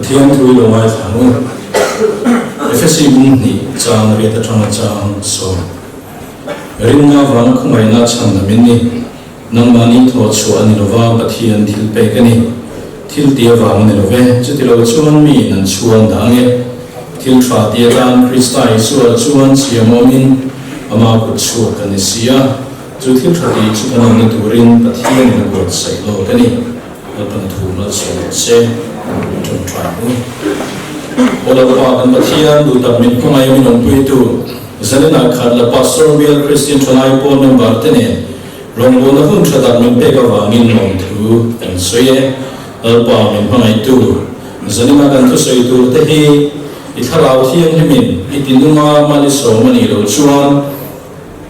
Pathian thu i lo ngaithla ang u. Efesi bung hnih chang riat atanga chang sawm. Rinna avanga khawngaihna chhan lam in ni. Nangmahni thawh chhuah a ni lova, Pathian thil pek a ni. Thil ti avang a ni lo ve. Chuti lo chuan mi in an chhuan dah ang e. Thil tha ti atan Krista Isua chuan siam awmin Ama kut chhuak kan ni si a. Chu thil tha tih chu kan awmna turin Pathianin a buatsaih lawk a ni. Lalpan thu malsawm rawh se. Ṭawngṭai u. Aw Lalpa kan Pathian, duhtak min hmangaih min awmpuitu, Zaninah khat la Pastor Bial Kristian Ṭhalai Pawl member te nen rawngbawlna hun ṭha tak min pek avangin lawmthu kan sawi e. Lalpa min hmangaihtu, Zaninah kan thusawi tur te hi i thlarau thianghlimin i tinunga mal i sawm a nih loh chuan,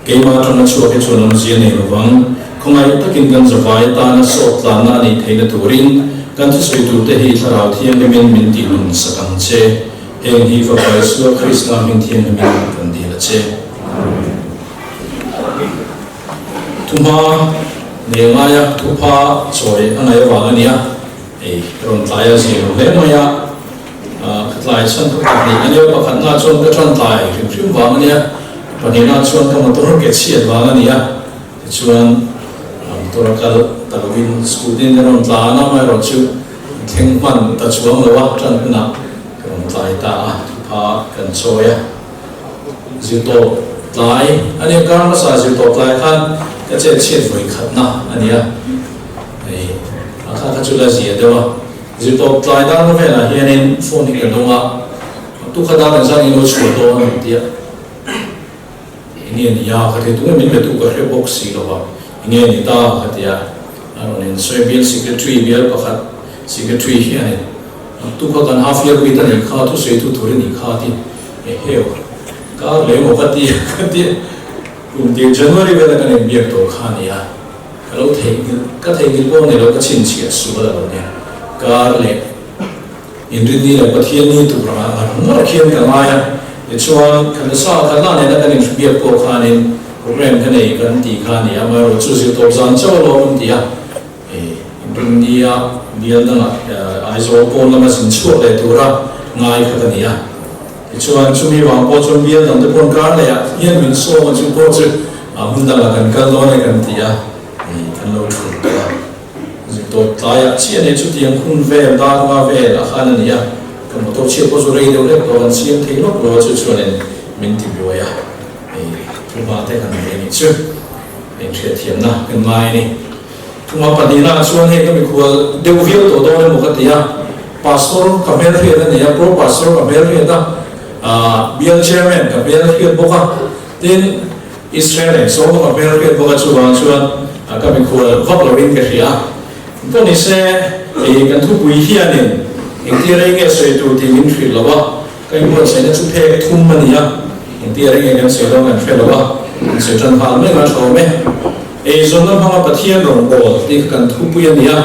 Keimah atanga chhuak hi chuan awmzia nei lovang. Khawngaih takin kan zavai atana sawt tlanna a nih theihna turin kan thusawi turte hi Thlarau Thianghlimin min tihnun sak ang che. Heng hi Fapa Isua Krista hming thianghlimin kan dil a che. Thuma nei ngaia thupha chawi a ngaih avang a nia. Hei rawn tlai a zir lo hle mai a. Ka tlai chhan kha pahnih a nia, pakhatna chuan ka tan tlai hrim hrim vang a nia, pahnihna chuan ka motor ke chhiat vang a nia, tichuan motor a kal ta lovin scooty in ka rawn tlan a, amaherawhchu thleng hman ta chuang lo a, tan hunah ka rawn tlai ta a, thupha kan chawi a, zirtawp tlai a nia, kar hmasa zirtawp tlai khan ka chet chhiat vawi khatna a nia, hei a kha kha chu la zia deuh a. Zirtawp tlai darna velah hianin phone hi ka dawng a, tu kha dar engzat nge lo chhuah dawn an ti a, enge ni a ka ti a, tunge min be tu ka hre bawk si lo a, enge ni ta ka ti a, a rawn insawi bial secretary bial pakhat secretary hianin tu kha kan half year bit a nih kha, thusawi tu tur i nih kha a ti, eheu kar leh maw ka ti a ka ti a, kum tir January vela kan inbiak tawh kha a ni a. Ka lo theihnghilh, ka theihnghilh pawh nei lo, ka chhinchhiah sual a lo nia. Kar leh Inrinni leh Pathianni tur anga ngar ngar khian ka ngai a. Tichuan, ka nasa ka la nena kan inhribiak pawh khanin program ka nei kan tih kha a ni a, amaherawh chu zirtawp zan chauh alawm an ti a. Inrinnia bial dangah Aizawl pawn lama zin chhuak leh tura ngai kha ka ni a. Tichuan, chumi vang pawh chuan bial dangte pawn kar leh ah hian min sawm a, chu pawh chu hmun dangah kan kal dawn e kan ti a, kan lo thut ta a. Zirtawp tlaiah chiah nia chutiang hun vel dar nga vel a khan a ni a, ka motor chhiat pawh chu rei deuh lek tawh kan siam thei lawk lo a, chu chuanin min ti buai a, thuma te kan nei a nih chu, inhriatthiamna kan ngai a ni. Thuma pahnihna chuan hei ka mikhual deuh viau tawh dawn emaw ka ti a, Pastor ka hmelhriat a ni a, Pro Pastor ka hmelhriat a, Bial Chairman ka hmelhriat bawk a, tin Israel engsaw pawh ka hmelhriat bawk a, chuvang chuan ka mikhual vak lovin ka hria a. Pawh ni se, hei kan thupui hianin engtia rei nge sawi tur tih min hrilh lo a, ka inbuatsaihna chu phek thum a ni a, engtia rei nge kan sawi dawn kan hre lo a, kan sawi tan nghal mek a tha awm e. Eizawnna hmanga Pathian rawn bawl tih kha kan thupui a ni a.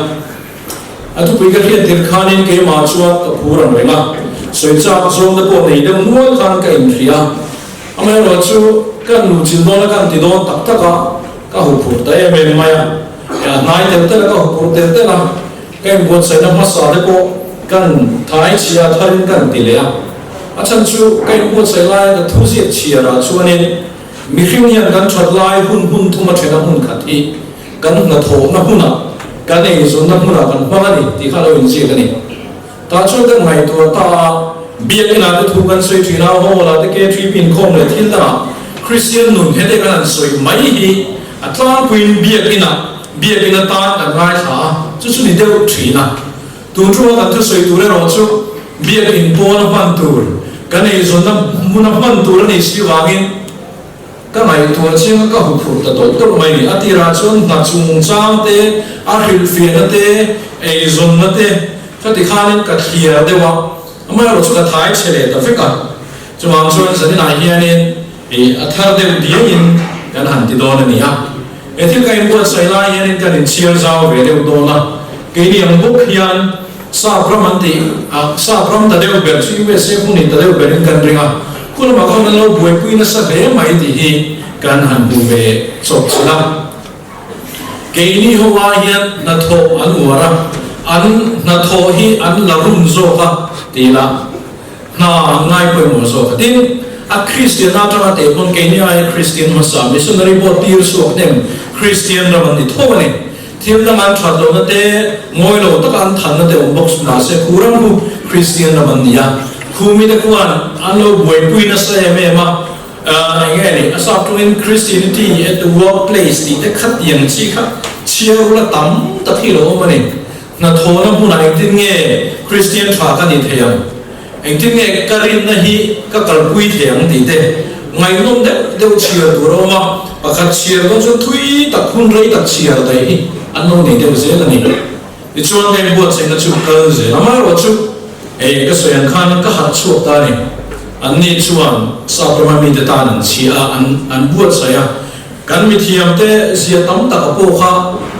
A thupui ka hriat tir khanin keimah chuan ka phur ang reng a, sawi chak zawng te pawh nei deuh nual khan ka inhria a. Amaherawhchu ka nu chil dawn a kan ti dawn tak tak a, ka huphurh ta em em mai a. A hnai tel tel a, ka huphurh tel tel a, ka inbuatsaihna hmasa te pawh kan thai chhia tharin kan ti leh a. A chhan chu ka inbuatsaih laia ka thuziak chhiarah chuanin, Mihring hian kan that lai hun hmun thuma thena hmun khat hi kan hnathawhna hmunah, kan eizawnna hmunah kan hmang a ni tih kha lo inziak a ni. Tah chuan kan ngaihtuah ta a, Biakinah te thu kan sawi thin a, Hall-ah te K3 inkhawm leh thil dangah Kristian nun hete kan han sawi mai hi a tlangpuiin Biakinah, Biakin atan kan ngaithla a, chu chu ni deuh thin a. Tun thunga kan thusawi tur erawh chu biakin pawn a hman tur, kan eizawnna hmun a hman tur a nih si vangin ka ngaihtuah chiang a, ka huphurh ta tawlh tawlh mai ni. A tirah chuan hna chungchang te, a hrilhfiahna te, eizawnna te ka ti khanin ka thliar deuh a, amaherawh chu ka thai chhe leh ta vek a. Chuvang chuan zaninah hianin a thar deuh diaiin kan han ti dawn a ni a. He thil ka inbuatsaih lai hianin kan inchhiar zau ve deuh dawn a, keini ang bawk hian Sap ram an tih a, Sap ram ta deuh ber chu USA hmun in ta deuh berin kan ring a, khu lamah khawn an lo buaipui nasa hle mai tih hi kan han hmu ve chawp chilh a. Keini ho ai hian hnathawh an uar a, an hnathawh hi an la rum zawk a. ti ila hna an ngai pawimawh zawk a. Tin, a Kristian atanga teh pawn keini aia Kristian hmasa missionary pawh tir chhuak hnem Kristian ram an ni tho a ni. Thil dang an that lohna te, ngawi lo taka an thanna te awm bawk mahse khu ram khu Kristian ram an ni a. Khu mite khuan an lo buaipui nasa em em a, eng nge ni, a sap tungin Christianity at the workplace tih te khatiang chi kha chhiar ula tam tak hi lo awm a ni. Hnathawhna hmunah engtin nge Kristian tha ka nih theih ang? Engtin nge ka rinna hi ka kalpui thei ang tih te ngaihnawm deuh deuh chhiar tur a awm a, pakhat chhiar dawn chuan thui tak hun rei tak chhiar daih hi an lo nei deuh zel a ni. Tichuan ka inbuatsaihna chu kal zel a, amaherawhchu hei ka sawi ang khan ka harh chhuak ta a ni. Anni chuan Saprama mite tan an chhia a, an an buatsaih a. Kan mithiamte zia tam tak a pawh kha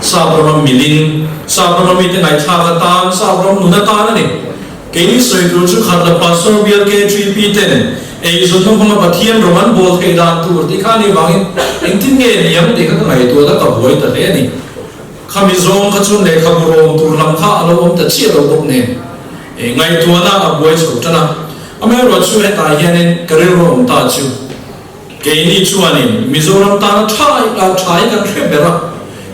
Sap rama milin, Sap rama mite ngaihthlak atan, Sap ram nun atan a ni. Keini sawi tur chu khat la Pastor bial KTP ten eizawnna hmanga Pathian ram an bawl theih dan tur tih kha anih vangin engtin nge niang tih kha ka ngaihtuah a, ka buai ta hle a ni. Khami zawng kha chuan lehkhabu rawm tur lam kha a lo awm ta chiah lo bawk nen ngaihtuahna a buai chho tan a. Amaherawhchu hetah hianin ka rilru awm ta chu. Keini chuanin Mizoram tana tha a tha hi kan hre ber a,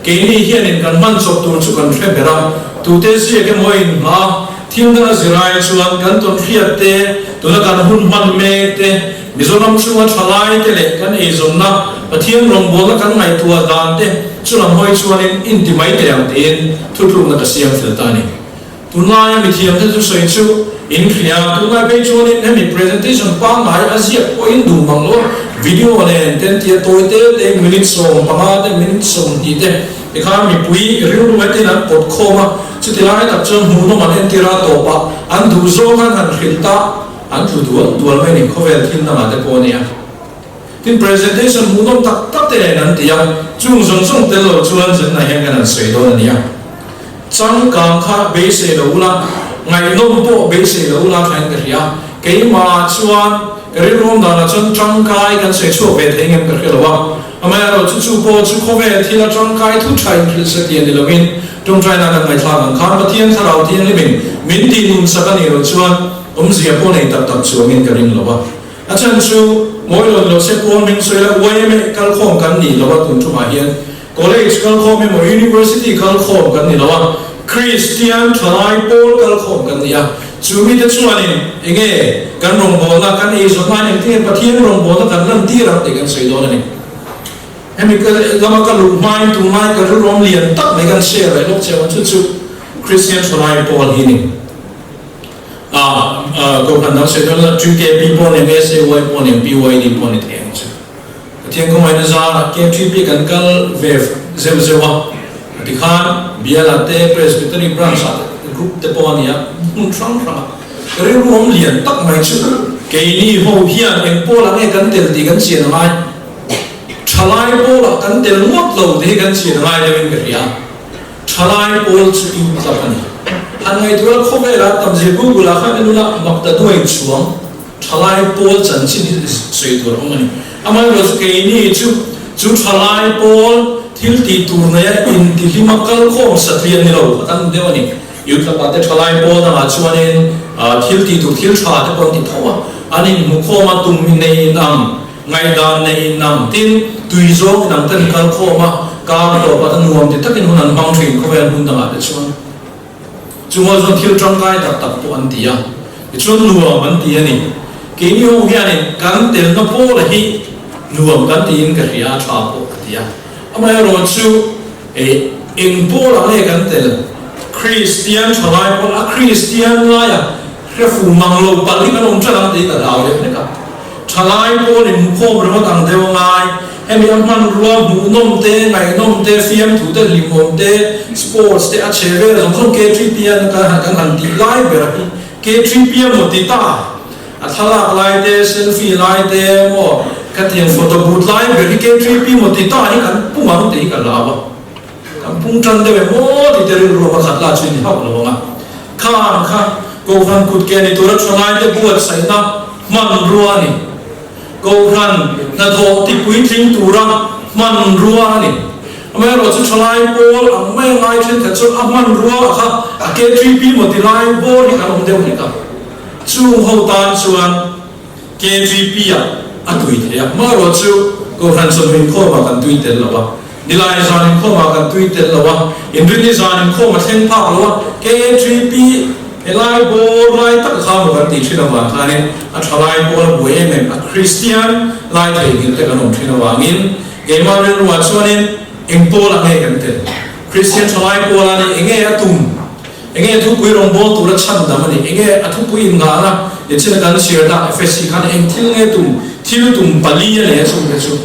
keini hianin kan hman chawp tur chu kan hre ber a, tute ziak emaw a inhma a, thil danga zirai chuan kan tawnhriat te, tuna kan hun hman mek te, Mizoram chhunga thalai te leh kan eizawnna, Pathian rawngbawlna kan ngaihtuah dan te chu lam hawi chuanin inti mai teh ang tiin thutlukna ka siam fel ta a ni. Tunlaia mithiamte thusawi chu in hria, tunlai phei chuanin hemi presentation pangngai a ziak pawhin duh mang lo, video nen ten tia tawi te te minute 15 te minute 20 te tikhan mipui rilru hetin an pawt khawm a, chuti lai tak chuan hmuhnawm an entir a tawpah an duh zawng an han hrilh ta an tlu dual dual mai ni khawvel thil dangah te pawh a nia. Tin presentation hmuhnawm tak tak te nen an ti a, chung zawng zawng tel lo chuan zanah hian kan han sawi dawn a nia. Changkang kha beisei lo ula, ngaihnawm pawh beisei lo ula thain ka hria. Keimah chuan ka rilruam danah chuan tangkai kan sawi chhuak ve thei ngem ka hre lo a. Amaherawhchu chu pawh chu khawvel thila tangkai thu tha inhrilh se tih a ni loin tawngtaina kan ngaihthlak ang khan Pathian Thlarau Thianghlimin min tih nun sak a nih loh chuan awmzia pawh nei tak tak chuangin ka ring lo a. A chhan chu mawi lo ni lo se pawl hming sawi la yma kalkhawm kan nih lo a tun tumah hian College kalkhawm emaw University kalkhawm kan ni lo a, Kristian thalai pawl kalkhawm kan ni a, chu mite chuanin enge kan rawngbawlna kan eizawn a, engtinge Pathian rawngbawlna kan lantir ang tih kan sawi dawn a ni. Hemi ka lama ka luh hmain tunlai ka rilruam lian tak mai kan share leh lawk che ang chu chu Kristian thalai pawl hi ni. A Kohhran dang sawi dawn la GKP pawh ni ang, SAY pawh ni ang, PYD pawh ni thei ang chu. Pathian khawngaihna zarah KTP kan kal ve zeuh zeuh a, tikhan Biala te Presbytery Branch ah te group te pawh a ni a, hmun hrang hrang ah ka rilru awm lian tak mai chu keini ho hian eng pawl ah nge kan tel tih kan chian a ngai, thalai pawl ah kan tel ngawt lo tih hi kan chian a ngai deuh in ka hria, thalai pawl chu in tlap a ni. Han ngaihtuah la khawvel ah tamzia Google ah khan en ula mak ta duai chuang. Thalai pawl chanchin hi sawi tur a awm a ni. Amaherawhchu keini chu chu thalai pawl thil tih tur neia intihlima kal khawm satliah ni lo kha kan deuh a ni. Youth Club-ah te thalai pawl dangah chuanin thil tih tur thil tha te pawh an ti tho a, an inhmu khawm a, tum nei inang, ngaihdan nei inang tin tui zawng inang te an kal khawm a, kar tawpah te nuam ti takin hun an hmang thin khawvel hmun dangah te chuan. Chunga chuan thil tangkai tak tak pawh an ti a, tichuan nuam an ti a ni. Keini ho hianin kan telna pawla hi nuam kan tiin ka hria a, tha pawh ka ti a. Amaherawhchu eh eng pawlah nge kan tel? Kristian thalai pawl a Kristian laia hre fu mang lo palh hi kan awm ṭan ang tiin ka hlau deuh hlek a. Thalai pawl inhmukhawm ringawt ang deuh a ngai. Hemi a hmanrua hmuhnawm te, ngaihnawm te, fiamthu te, hlimawm te, sports te a che vel zawng zawng K3P an kan han tih lai ber hi K3P a maw ti ta? A thlalak lai te, selfie lai te maw khatiang photo booth lai ber hi K3P maw ti ta hi kan pung ang tih hi ka hlau a. Kan pung tan deuh em aw tih te rilru a pakhat lah chu ni hauh lo ang a. Khan kha Kohhran kut ke ni tura thalaite buatsaihna hmanrua a ni. Kohhran hnathawh tipuitling tura hmanrua a ni. Amaherawhchu chu thalai pawl ang mai a ngai thenkhat chuan a hmanrua kha a KTP maw ti lai bawr hi kan awm deuh hlek a. Chung ho tan chuan KGP-ah a tui thei a, hmarawh chu Kohhran chawhnu inkhawmah kan tui tel lo a, Nilai zan inkhawmah kan tui tel lo a, Inrinni zan inkhawm a thleng phak lo a, KGP helai bawr lai tak kha maw kan tih thin avang khanin a tha lai pawl a buai em em a, Kristian lai theihnghilh te kan awm thin avangin keimah rilruah chuanin eng pawlah nge kan tel? Kristian tha lai pawlah nih enge a tum? Enge thupui rawngbâwl tura chhan dam a ni? Enge a thupui innghahna ni chin a kan chhiar tak Efesi khan eng thil nge tum thil tum pali a nei a chungte chu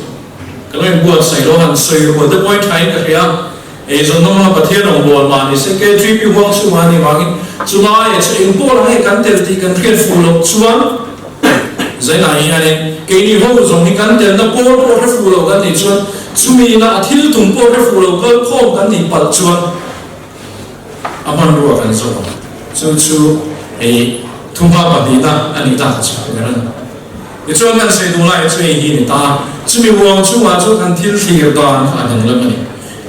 ka lo inbuatsaih lo han sawi rual te pawhin thain ka hria. Eizawn hnawma Pathian rawngbâwl mah ni se KTP huang chhungah a nih vangin chulai chu eng pawh la nge kan tel tih kan hriat fuh loh chuan zainah hianin keini ho zawng hi kan telna pawl pawh hre fuh lo kan nih chuan chumi ina a thil tum pawh hre fuh lo kal khawm kan nih palh chuan A hmanrua kan zawk ang. Chu chu hei thumha pahnihna a nih tak chu ber a ni. Tichuan kan sawi duh lai chu hei hi ni ta. Chumi uang chungah chuan kan thil thlir dan kha a danglam a ni.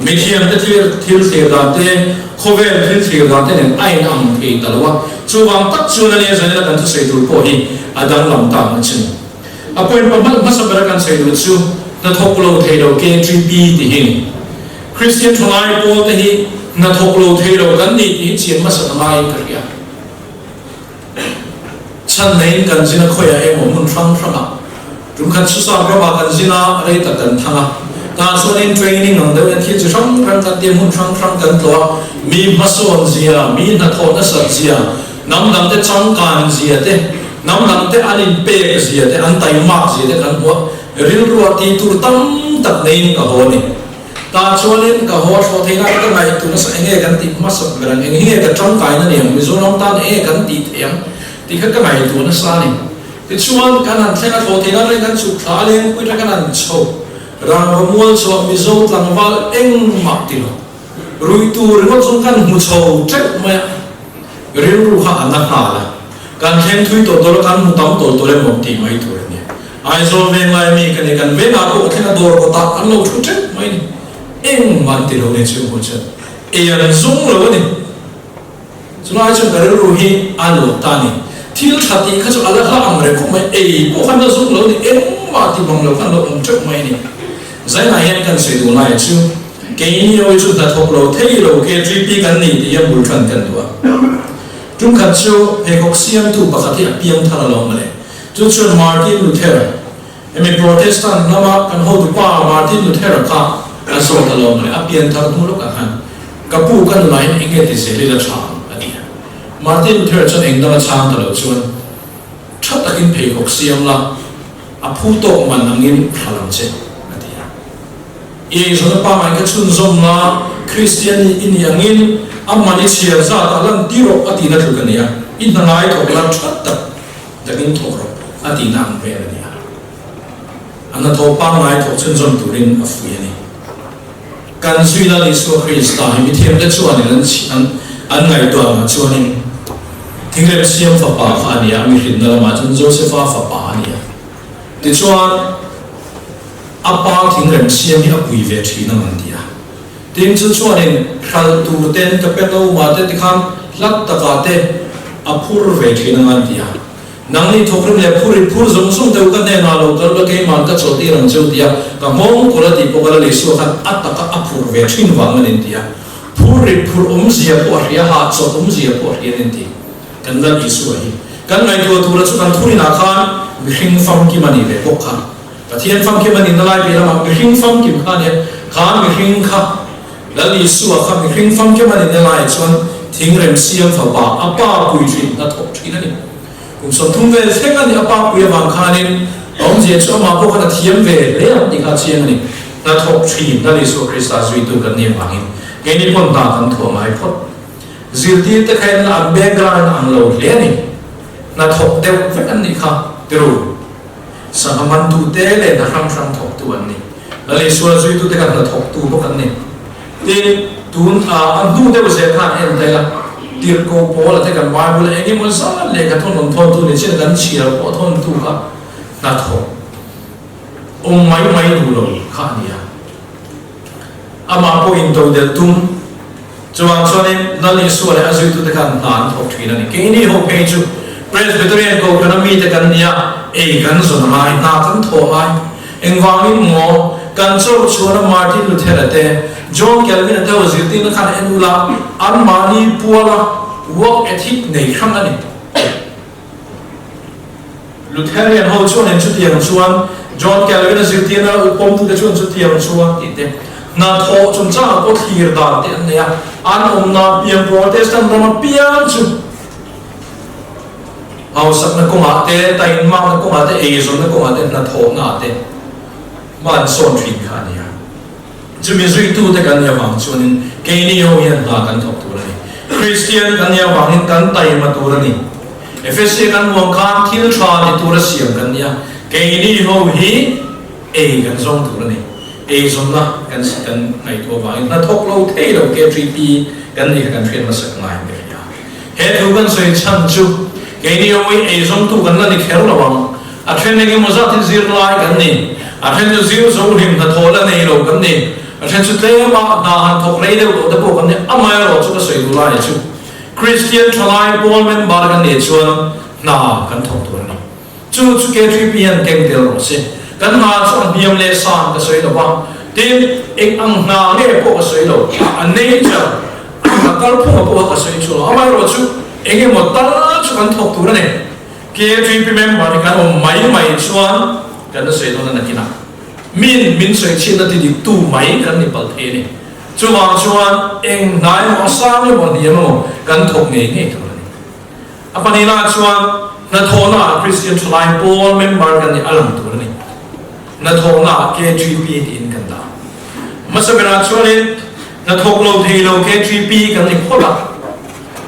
Mithiamte thil thil thlir dan te, khawvel thil thlir dan te nen a inang thei ta lo a. Chuvang tak chuan a nia zanina kan thusawi tur pawh hi a danglam tak na chin. A point pahmanh hmasa bera kan sawi duh chu hnathawk lo thei lo KGP tih hi a ni. Kristian thalai pawl te hi hnathawk lo thei lo kan ni tih hi chian hmasa ta ngaiin ka hria. Chhan neiin kan zin a khawiah emaw hmun hrang hrangah tum khat Susan ramah kan zin a, rei tak kan thang a. Tah chuanin training ang deuhin thil chi hrang hrang kan tia hmun hrang hrang kan tlawh a, mi hmasawn zia, mi hnathawh nasat zia, hnam dangte changkan zia te, hnam dangte an inpek zia te, an taimak zia te kan hmu a, rilruah tih tur tam tak neiin ka haw a ni. Tah chuanin ka haw thlawh theih lai ka ngaih tur nasa enge kan tih hmasa ber ang, eng hi nge ka tangkaina ni ang, Mizoram tan enge kan tih theih ang tih kha ka ngaihtuah nasa a ni. Tichuan kan han thleng a thlawh theih lai kan chhuk thla a lengpui atang kan han chho rangva mual chhuah Mizo tlangval engmah ti lo ruih tur ringawt zawng kan hmu chho teuh mai a, rilru kha a na nghal a, kan thleng thui tawh tawh lo kan hmu tam tawh tawh emaw tih mai tur a ni. Aizawl veng lai mi ka ni, kan vengah pawh ka thleng a dawr kawtah an lo thu teuh mai ni. Engmah an ti lo ni chu hmu chuan ei an zung lo a ni. Chulai chuan ka rilru hi a luat ta a ni. Thil tha tih kha chu a la hla ang reng khawp mai, ei pawh khan la zung lo a ni, engmah ti bang lo khan lo awm teuh mai a ni. Zainah hian kan sawi duh lai chu keini awi chu hnathawk lo thei lo KGP kan ni tih hian bul than kan duh a. Tum khat chu pheikhawk siamtu pakhat hi a piang thar alawm mawle. Chu chuan Martin Luther, hemi Protestant lama kan hotu pa Martin Luther-a kha a zawt alawm mawle, a pian thar hnu lawkah khan, Ka pu ka nunah hian eng nge ti zel ila tha ang? a ti a. Martin Luther chuan eng danga chhang ta lo chuan, Tha takin pheikhawk siam la, a phu tawk man angin hral ang che, a ti a. I eizawnna pangngai kha chhunzawm la, Kristian i nih angin a man i chhiar zatah lan ti rawh, a tihna tluk a ni a. I hna ngai thawk la tha tak. Takin thawk rawh a tihna ang vel a ni a. A hnathawh pangngai thawk chhunzawm turin a fui a ni. Kan zui Lal Isua Krista hi mithiamte chuanin an an an ngaihtuahna chuanin thingrem siam fapa kha a ni a, mihrinna lamah chuan Josefa fapa a ni a. Tichuan a pa thingrem siam hi a pui ve thin ang an ti a. Tin chu chuanin hralh tur ten Kapernaum-ah te tikhan hlat takah te a phur ve thin ang an ti a. Nangni thawkrim leh phur i phur zawng zawng deuh ka hnenah lo kal la keimah ka chawlhtir ang cheu ti a, ka nghawng kawlh a tih pawh ka la Isua khan a taka a phur ve thin vang a nin ti a. Phur ri phur awmzia pawh a hria, hahchawlh awmzia pawh a hria a nin ti. Kan Lal Isua hi kan ngaihtuah tura chu kan thurinah khan mihring famkim a nih ve bawk kha. Pathian famkim a nihna lai piah lamah mihring famkim kha a nia, kha mihring kha Lal Isua kha mihring famkim a nihna laiah chuan thingrem siam fapa a pa pui thin hna thawk thin a ni. Kum 30 vel thleng a ni a pa pui avang khanin a awmzia chu amah pawh khan a thiam ve hle ang tih kha a chiang a ni. Hna thawk thin Lal Isua Krista zuitu kan nih avangin keini pawn hna kan thuah ngai phawt. Zirtirte kha en la an background ang lo hle a ni. Hna thawk deuh vek an nih kha tiru. Sangha mantute leh hna hrang hrang thawktu an ni. Lal Isua zuitute kha hna thawktu bawk an ni. Tin, tun a a hnu deuh zel khan en ta ila, Tirhkoh Paula te kan Bible eng emaw zat lehkha thawn rawn thawntu ni chin kan chhiar pawh thawntu kha hna thawk awm mai mai duh lo kha a ni a. Amah pawh intodelh tum chuan chuanin Lal Isua leh a zuitute khan hna an thawk thin a ni. Keini ho phei chu. Presbyterian Kohhrana mite kan nia, ei kan zawn a ngai, hna kan thawh a ngai. Engvangin maw kan church chhuana Martin Luther-a te, John Calvin-a te ho zirtirna khan en ula, anmahni puala work ethic nei hrang a ni. Lutherian ho chuan in chutiang chuan John Calvin-a zirtirna pawmtute chuan chutiang chuan tih te, hnathawh chungchangah pawh thlir dan te an nei a, an awmna piang Protestant rama piang chu hausakna kawngah te, tainmakna kawngah te, eizawnna kawngah te, hnathawhnaah te hma an sawn thin kha a ni a. Chumi zuitute kan nih avang chuanin keini ho hian hna kan thawk tur a ni. Kristian kan nih avangin kan taima tur a ni. Efesia kan huam khan thil tha ni tura siam kan ni a, keini ho hi ei kan zawng tur a ni. Eizawnna kan kan ngaihtuah avangin hna thawk lo thei lo KTP kan nih kha kan hriat hmasak ngai ber a. He thu kan sawi chhan chu keini ho hi eizawngtu kan la ni kher lo ang. A then eng emaw zatin zirlai kan ni, a then chu zir zo hlim hnathawh la nei lo kan ni, a then chu tlema hna han thawk rei deuh tawh te pawh kan ni. Amaherawh chu ka sawi duh lai chu Kristian thalai pawl member kan nih chuan hna kan thawk tur a ni. Chu chu KTP hian keng tel rawh se. Kan hna chu a hniam leh san ka sawi lo va, tin eng ang hna nge pawh ka sawi lo, a nature, a kalphunga pawh ka sawi chu lo. Amaherawh chu eng emaw tal chu kan thawk tur a ni. KTP member hi kan awm mai mai chuan kan la sawi dawn a nakinah min min sawi chhiatna ti dik tu mai kan ni palh thei a ni. Chuvang chuan eng hnai emaw a sang emaw a hniam emaw kan thawk ngei ngei tur a ni. A pahnihnaah chuan hnathawhnaah Kristian thalai pawl member kan nih a lang tur a ni. Hnathawhnaah KTP tiin kan dah. Hmasa berah chuanin hnathawk lo thei lo KTP kan ni phawt a.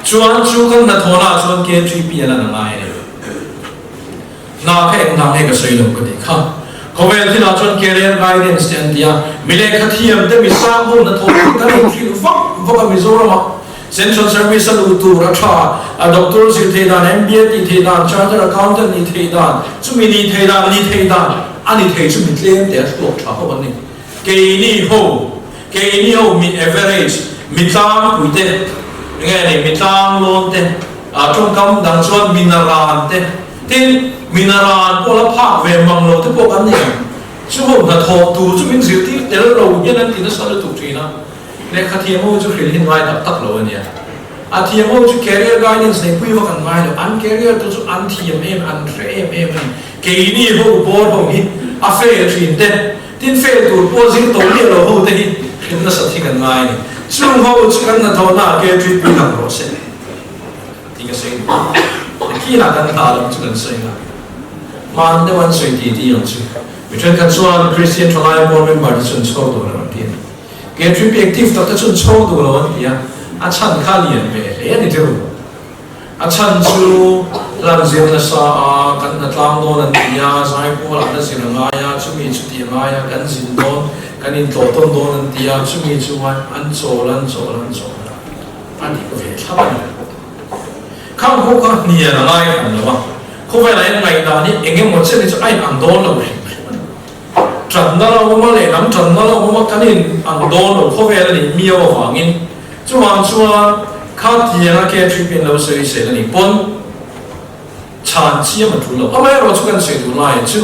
Chuan chu kan hnathawhna ah chuan KTP a lan a ngai a ni. Hna kha eng hna nge ka sawi lo ka tih kha. Khawvel thil ah chuan career guidance te an ti a, mi lehkha thiam te mi sang ho hnathawh tur kan in hrilh vak vak a Mizoram ah Central Service a luh tur a tha, a doctor zir theih dan, MBA tih theih dan, Chartered Accountant nih theih dan, chumi nih theih dan, ni theih dan a ni thei chu mi tlem te a thluak tha ho an ni. Keini ho, keini ho mi average, mi tlangpui te, nge ni, mi tlanglawn te, ah tawngkam dang chuan mi naran te, tin, mi naran pawh la phak ve mang lo te pawh kan nei ang. Chu ho hnathawh tur chu min zirtir tel lo hian an ti nasa lutuk thin a, lehkha thiam ho chu hrilh hi ngai tak tak lo a nia. A thiam ho chu career guidance neihpui vak an ngai lo, an career tur chu an thiam em, an hre em em a ni. Keini ho bawr ho hi a fail thin te, Tin fail tur pawh zir tawh miah lo ho te hi hrim nasat hi kan ngai a ni. Chung ho chu kan hnathawhna ah KTP lang rawh se tih ka sawi duh a. Nakinah kan hna lam chu kan sawi nga. Hman deuh an sawi ti ti ang chu. Mi thenkhat chuan Christian thalai board member te chu an chhawr duh lo an ti a ni. KTP active tak te chu an chhawr duh lo an ti a, a chhan kha lian ve hle a ni tirh. A chhan chu hlan zir nasa a, kan hnatlang dawn an ti a, zaipawl ah na zir a ngai a, chumi chu tih a ngai a, kan zin dawn, kan intlawh tawn dawn an ti a, chumi chu an chawl an chawl an chawl a, a dik ve thlap a ni. Khang pawh kha hnial a ngai hran lo a, khawvelah hian ngaihdan hi eng emaw chen hi chu a in ang dawn lo hrim hrim a ni. Tanna la awm a, lehlam tanna la awm a, kan in ang dawn lo khawvel a nih miau avangin chuvang chuan kha tianga KTP an lo sawi sel a nih pawn chhan chiam a tul lo. Amaherawhchu kan sawi duh laiah chu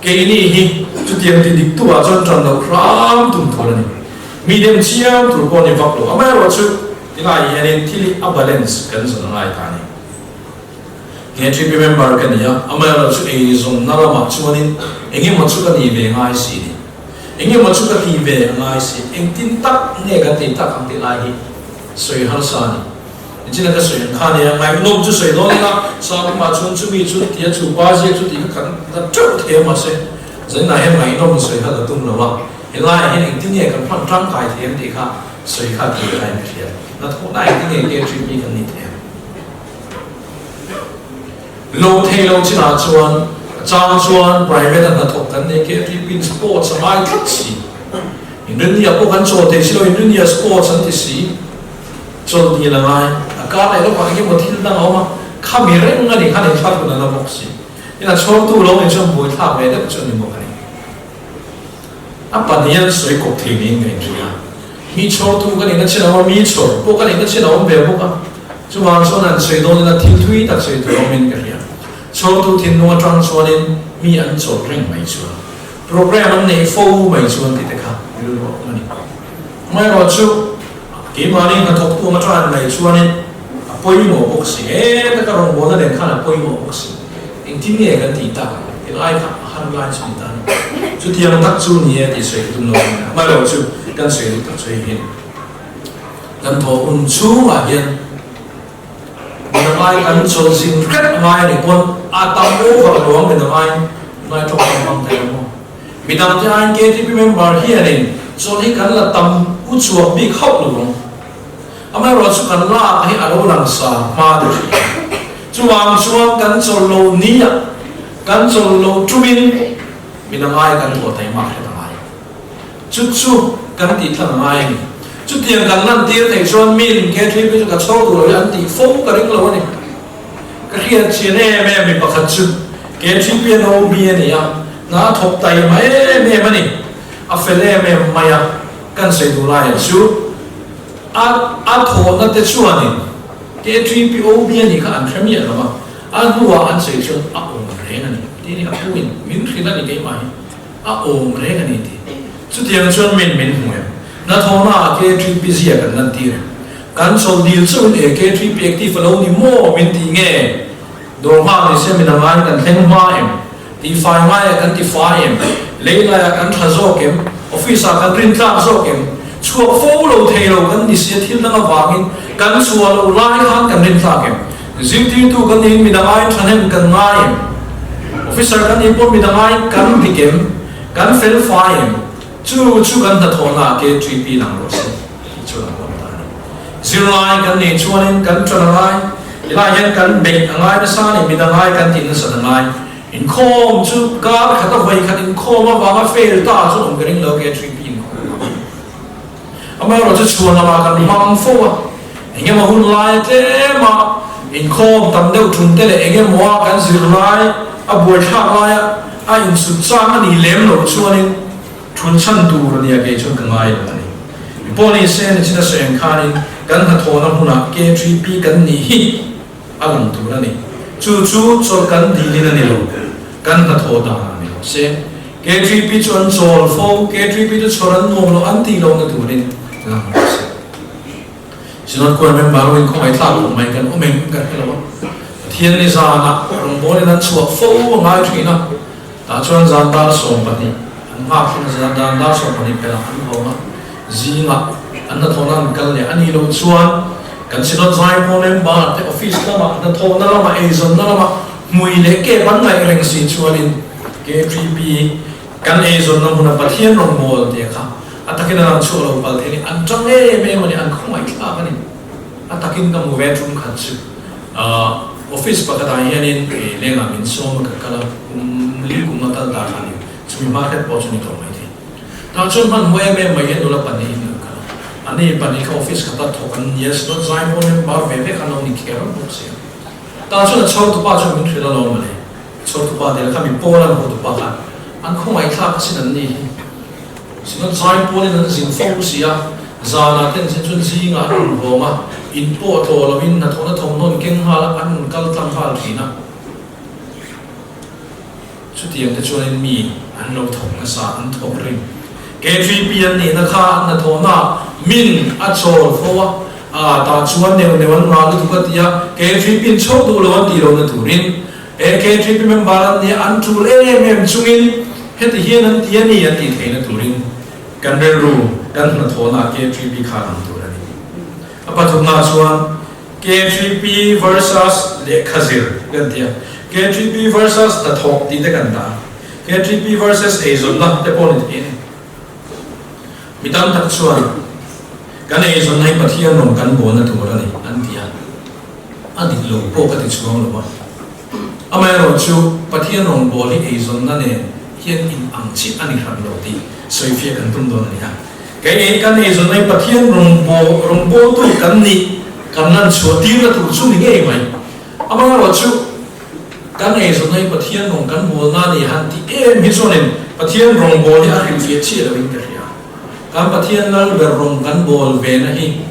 keini hi chutiang ti dik tu ah chuan tan loh hram tum tur a ni. Mi dem chiam tur pawh a ni vak lo. Amaherawhchu tilai hianin thil hi a balance kan zawn a ngai ta a ni. KTP member ka ni a, amaherawhchu eizawnna lamah chuanin engemaw chu ka nih ve ngai si ni. Engemaw chu ka tih ve a ngai si. Engtin tak nge kan tih tak ang tih lai hi sawi harsa a ni. Engtin a ka sawi ang kha nia, ngaihnawm chu sawi dawn ila, Sangkumah chuan chumi chu tia chu pa ziak chu tih kha kan la teuh thei a mahse zaninah hian ngaihnawm sawi kha ka tum lo a, helaiah hian engtin nge kan hman tangkai thei ang tih kha sawi kha tih ka inhriat. Hnathawhna engtin nge KTP kan nih thei ang? Lo thei lo chinah chuan a chang chuan private a hnathawk kan nei KTP in sports a ngai tlat si. Inrinnia pawh kan chawl thei si lo, Inrinnia sports an ti si. Chawlh dil a ngai. A kar leh lawkah engemaw thil dang a awm a, khami reng a ni khan inthlak hun a la bawk si. Tin a chhawrtu lo nih chuan buaithlak ve deuh chu a ni bawk a ni. A pahnihan sawi kawp thei niin ka inhria. Mi chhawrtu ka nihna chin a awm a, mi chhawr pawh ka nihna chin a awm ve bawk a. Chuvang chuan an sawi dawn ila thil thui tak sawi tur awmin ka hria. Chhawrtu thinlung atang chuanin mi an chawlh reng mai chuan program an neih fo mai chuan tih te kha rilru a awm a ni. Amaherawhchu keimahni hnathawktu ang atang mai chuanin a pawimawh bawk si, he taka rawngbawlna nen khan a pawimawh bawk si. Engtin nge kan tih tak ang? Tilai kha a har lai chu ni ta a ni. Chutiang tak chu ni e tih sawi ka tum lo a ni. Amaherawhchu kan sawi duh tak chu hei hi a ni. Kan thawh hun chhungah hian midang ai kan chawlh zin hrep ngai a nih pawn a tam over lo ang midang ai ngai tawk tam hmang thei ang maw? Midang te aiin KTP member hianin chawlh hi kan la tam u chhuak bik hauh lo ang. Amaherawhchu chu kan lak hi a lo lang sa hma ta thin. Chuvang chuan kan chawlh loh nia kan chawlh loh tumin midang ai kan thawh thei mak hret a ngai. Chu chu kan tih tlang a ngai a ni. Chutiang kan lantir theih chuan min KTP chu ka chho duh lo hi an tih fo ka ring lo a ni. Ka hriat chian em em mi pakhat chu KTP a no mi a ni a, hna a thawk taima em em a ni. A fel em em mai a, kan sawi duh laiah chu a a thawhna te chuanin KTP OB a nih kha an hre miah lo a, a hnuah an sawi chuan a awm reng a ni. Tin, a pu in min hrilh a ni keimah hi. A awm reng a ni tih. Chutiang chuan min min hmu em? Hnathawhna ah K3P zia kan lantir em? Kan chawlh dil chauhin e K3P active a lo ni maw min tih nge? Dawr nghak ni se min a ngaiin kan thleng hma em? Tihfai ngaiah kan tifai em? Lei laiah kan tha zawk em? Office ah kan rintlak zawk em? Chhuak fo lo thei lo kan ni sia thil dang avangin kan chhuah loh lai khan kan rintlak em? Zirtirtu kan niin midang aiin thahnem kan ngai em? Officer kan nih pawh midang aiin kan dik em? Kan fel fai em? Chu chu kan hnathawhna ah KTP lang rawh se tih chu a huam ta a ni. Zirlai kan nih chuanin kan ṭan a ngai, tilai hian kan beih a ngai nasa a ni, midang ai kan tih nasat a ngai. Inkhawm chu kar khat a vawi khat inkhawm avanga fail ta chu awm ka ring lo KTP inkhawm avangin. Amaherawhchu chhuan lamah kan hmang fo a, engemaw hun lai tlema inkhawm tam deuh thun te leh engemaw a kan zir lai a buaithlak laia a insut chang a nih lem loh chuanin thun chhan tur a nia kei chuan ka ngai lo a ni. Mi pawh ni se ni chin a sawi ang khanin kan hnathawhna hmunah KTP kan nih hi a lang tur a ni. Chu chu chawlh kan dilin a ni lo, kan hnathawh dan a ni lo se. KTP chu an chawl fo, KTP chu chhawr an nuam lo an tih lohna turin lang rawh se. Synod Choir member ho in khawngaih thlak khawp mai kan awm em ka hre lo a. Pathian ni zanah rawngbawlin an chhuah fo a ngai thin a, tah chuan zan dar 12 an nghak thin a, zan dan dar 12 pelh ah an hawng a, zingah an hnathawhna an kal leh a nih loh chuan kan Synod Zaipawl member te office lamah hnathawhna lamah eizawnna lamah hmui leh kep an ngaih reng si chuanin KTP, Kan eizawnna hmuna Pathian rawngbâwl tih kha a takin a lang chhuah lo pal thei a ni. An ṭang em em a ni, an khawngaih thlak a ni. A takin ka hmu ve ṭum khat chu office pakhatah hianin lengah min sawm a ka kal a, kum li kum a kal ta kha a ni. Chumi hma hret pawh chu ni tawh mai thei. Tah chuan hmanhmawh em em mai hian nula pahnihin an kal a. Ani pahnih kha office khata thawk an ni a, Synod Zaipawl member ve ve kha an lo ni kher bawk si a. Tah chuan a chhawrtupa chuan min hrilh alawm mawle. Chhawrtupa tel kha mi pawl an hotupa khan an khawngaihthlak asin an ni hi. Synod zai pawlin an zin fo si a, zanah te an zin chuan zingah an rawn hawng a, in pawh tawh lovin hnathawhna thawmhnaw an keng nghal a, an rawn kal tlang nghal thin a. Chutiang te chuanin mi an lo thawk nasa, an thawk rim. KTP an nihna kha an hnathawhna min a chawl fo a, aa tah chuan neuh neuh an ngah lutuk a ti a, KTP in chho duh lo an tih lohna turin AKTP member an nia an tul em em chungin heti hian an ti a ni an tih theihna turin kan rilru kan hnathawhna KTP kha lang tur a ni. A pathumna chuan KTP versus lehkha zir kan ti a, KTP versus hnathawk tih te kan dah a, KTP versus eizawnna te pawh ni thei a ni. Mi tam tak chuan kan eizawnna hi Pathian rawn kan bawlna tur a ni an ti a. A dik lo pawh ka ti chuang lo a. Amaherawhchu, Pathian rawngbâwl hi eizawnna nen hian in ang chiah a ni hran lo tih sawifiah kan tum dawn a ni a. Kei ei kan eizawnna hi Pathian rawngbâwl rawngbâwltu kan nih kan lan chhuah tirna tur chu ni ngei mai. Amaherawhchu, kan eizawnna hi Pathian rawng kan bâwlna a ni han tih em hi chuanin Pathian rawngbâwl hi a hrilhfiah chiah loin ka hria. Kan Pathian Lalber rawng kan bâwl vena hi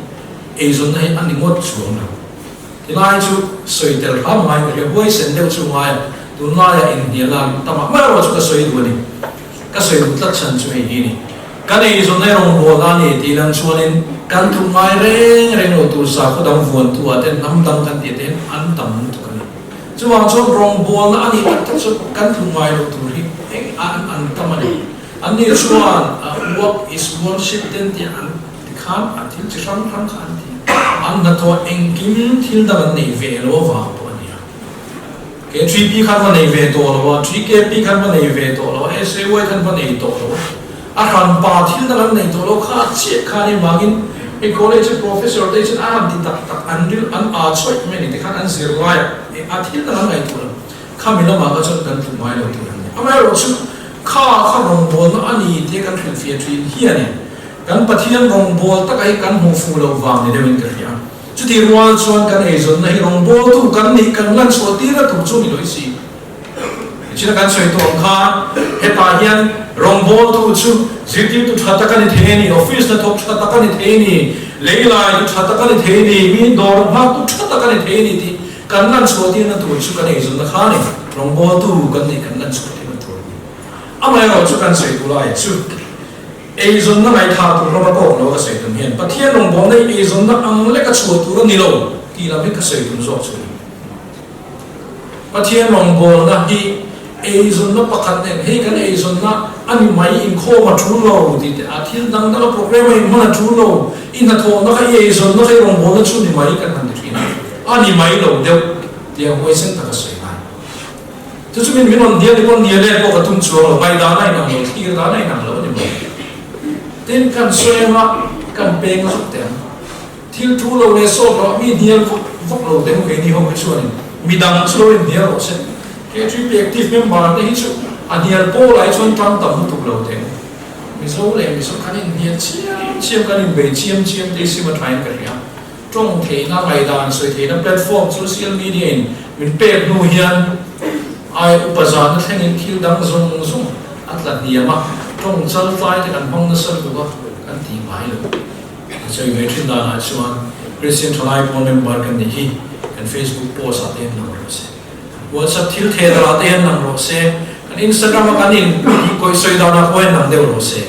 eizawnna hi a ni ngawt chuang lo. Tilai chu sawi tel hram ngai ka hria, huaisen deuh chu ngai a, tunlaiah inhnial a tam a, amaherawh chu ka sawi duh a ni. Ka sawi duh tlat chhan chu hei hi a ni. Kan eizawn ei rawngbawlna a ni tih lang chuanin kan tluk ngai reng reng lo tur sakhaw dang vuantu ah ten hnam dang kan tih te hian an tam lutuk a ni. Chuvang chuan rawngbawlna a nih tak tak chuan kan tluk ngai lo tur hi eng an an tam a ni. An nih chuan work is worship ten tih an ti khan a thil chi hrang hrang kha an ti. An hnathawh engkim thil dang an nei ve lo avang pawh a ni a. K3P khan va nei ve tawh lo a, 3KP khan va nei ve tawh lo a, SAY khan va nei tawh lo a, a hranpa thil dang an nei tawh lo kha a chiah khan in vangin hei college a professor te chuan a han ti tak tak an ril an aa chawih mai a ni tikhan an zir lai a a thil dang an ngaihtuah lo khami lamah kha chuan kan tluk ngai lo tur an ni. Amaherawhchu kha kha rawngbawlna a ni tia kan hrilhfiah thin hianin kan Pathian rawngbâwl taka hi kan hmuh fuh loh vang ni deuhin ka hria. Chutih rual chuan kan eizawnna hi rawngbawltu kan nih kan lan chhuah tirna tur chu ni lawih si. Nichina kan sawi tawh ang khan hetah hian rawngbawltu chu zirtirtu tha tak a ni thei a ni, office hnathawk tha tak a ni thei a ni, leilaitu tha tak a ni thei a ni, mi dawr nghaktu tha tak a ni thei a ni tih kan lan chhuah tirna tur chu kan eizawnna kha a ni. Rawngbawltu kan nih kan lan chhuah tirna tur a ni. Amaherawhchu kan sawi tur lai chu. Eizawnna ngaihthah tur ram a kawk lo ka sawi tum hian Pathian rawngbawlna hi eizawnna ang lek a chhuah tur a ni lo tih lam hi ka sawi tum zawk chu a ni. Pathian rawngbawlna hi eizawnna pakhat nen hei kan eizawnna a ni mai inkhawm a tul lo tih te a thil dang dang a programme a inhman a tul lo i hnathawhna kha i eizawnna kha i rawngbawlna chu ni mai kan han ti thin a, a ni mai lo deuh tia huaisen taka sawi ngai. Chu chu min min rawn hnial ni pawh hnial let pawh ka tum chuang lo, ngaihdan a inang lo, thlir dan a inang lo a ni maw? Tin, kan sawi anga kan peng a zuk teh ang. Thil thu lo leh sawt lo a mi hnial vak vak lo teh ang keini ho hi chuanin midang chu lo inhnial rawh se. K3P active member te hi chu a hnial pawl ah hi chuan tan tam lutuk lo teh ang. Mizo leh Mizo kan inhnial chiam chiam, kan inbei chiam chiam te hi sim a thain ka hria. Tawng theihna, ngaihdan sawi theihna platform social media in min pek hnu hian ai upa zana thlengin thil dang zawng zawng a tla hniam a, tawng chal tlai te kan hmang nasa lutuk a, kan ti ngai lo. A sawi ve thin danah chuan Christian thalai pawl member kan nih hi kan Facebook post ah te hian lang rawh se, WhatsApp thil theh darah te hian lang rawh se, kan Instagram a kan in kawih sawi danah pawh hian lang deuh rawh se.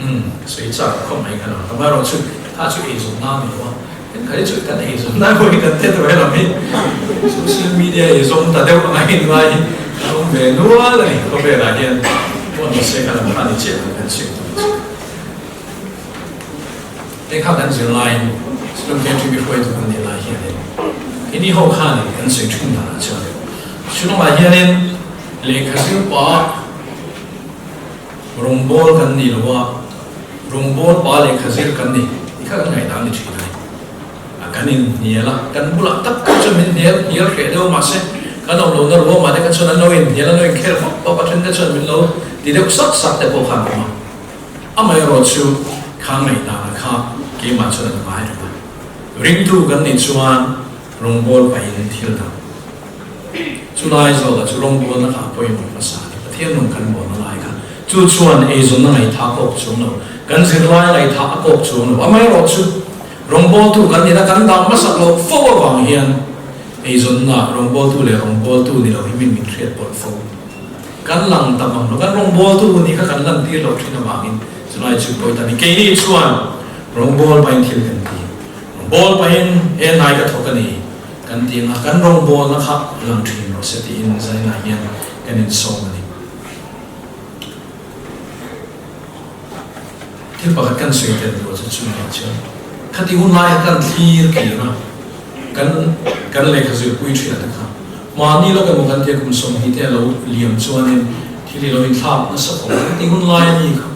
Umm, ka sawi chak khawp mai kha lo. Amaherawh chu kha chu ei zawm nan ni lo a, kan kha hi chu kan ei zawm nan pawh hi kan tet ve lam hi social media ei zawm ta deuh anga in ngai hi kan awm ve nual a ni khawvelah hian pawh ni se kha lam kha ni chiah lo kan chhiat tur chu. Te kha kan zir laiin Shillong Country mi hruaitu kan nih lai hianin keini ho khanin kan sawi thin danah chuan Shillongah hianin lehkha zir pah Rawngbawl kan ni lo a, rawngbawl pa lehkha zir kan ni tih kha kan ngaihdan ni thin a ni. A kan inhnial a, kan bulah tak tak chuan min hnial hnial hreh deuh mahse kan awm lohna ruamah te kha chuan an lo inhnial, an lo inkhel vak vak a, then te chuan min lo ti deuh sak sak te pawh khan awm a. Amaherawhchu kha ngaihdan kha keimah chuan an ngai reng a. Ringtu kan nih chuan rawngbawl pahin thil dang. Chu lai zawkah chu rawngbawlna kha a pawimawh hmasa a ni. Pathian rawn kan bawlna lai kha chu chuan eizawnna ngaihthah a kawk chuang lo, kan zirlai ngaihthah a kawk chuang lo. Amaherawhchu rawngbawltu kan nihna kan dang hmasak loh fo avang hian eizawnna rawngbawltu leh rawngbawltu ni lo hi min min hriat pawlh fo. Kan lang tam ang lo, kan rawngbawltu nih kha kan lantir loh thin avangin chulai chu pawi ta ni. Keini chuan rawngbâwl pahin thil kan ti. Rawngbâwl pahin he hnai ka thawk a ni kan ti ang a, kan rawngbâwlna kha lang thin rawh se tiin zainah hian kan insawm a ni. Thil pakhat kan sawi tel duh chu chungah chuan khati hun laia kan thlir kir a, kan kan lehkha zirpui thin te kha mahni lawk emaw kan tia kum 20 te a lo liam chuanin thil hi lo inthlak nasa khawp a, khati hun lai a ni kha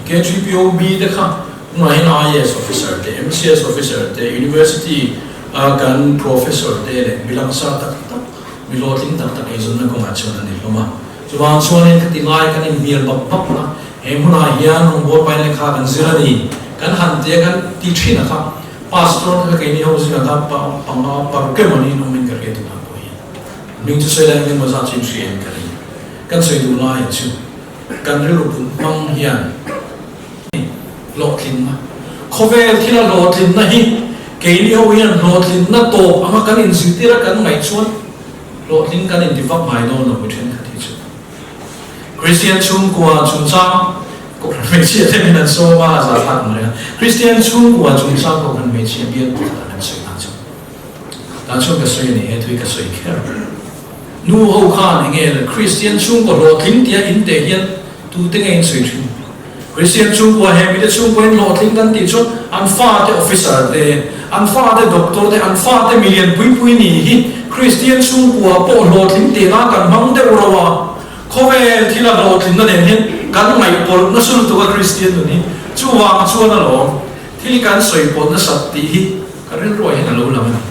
kan KGPOB te kha tunah hian IAS officer te, MCS officer te, University a kan professor te leh mi langsar tak tak, mi hlawhtling tak tak eizawnna kawngah chuan an ni hlawm a. Chuvang chuanin ka ti ngai kan inhnial bap bap a, he hmunah hian rawngbâwl pain lehkha kan zir a ni. Kan han tia kan ti thin a kha, Pastor te kha keini ho zingah khan pa panga paruk emaw niin awmin ka hria tunah pawh hian. Hming chu sawi lai engemaw zat chu inhria in ka ring. Kan sawi duh laiah chu kan rilru put hmang hian hlawhtlinna, khawvel thila hlawhtlinna hi. Keini ho hian hlawhtlinna tawp anga kan inzirtir a kan ngaih chuan hlawhtling kan inti vak ngai dawn lo mi thenkhat hi chu. Kristian chhungkua chungchang Kohhran hmeichhia te min an sawm a, a zahthlak ang reng a. Kristian chhungkua chungchang Kohhran hmeichhia bial pakhat ah kan sawi ta chu. Tah chuan ka sawi a ni, he thu hi ka sawi kher. Nu ho khan enge le Kristian chhungkua hlawhtling tia in teh hian tute nge in sawi thin? Kristian chhungkua he mite chhungkua in hlawhtling kan tih chuan an fate officer te, an fate doctor te, an fate milian pui pui ni hi Kristian chhungkua pawh hlawhtling tih nan kan hmang deuh ro a, khawvel thila hlawhtlinna nen hian kan ngaihpawlh nasa lutuk a Kristian nun hi chuvang chuan alawm thil kan sawi pawlh nasat tih hi ka rilruah hian a lo lang a ni.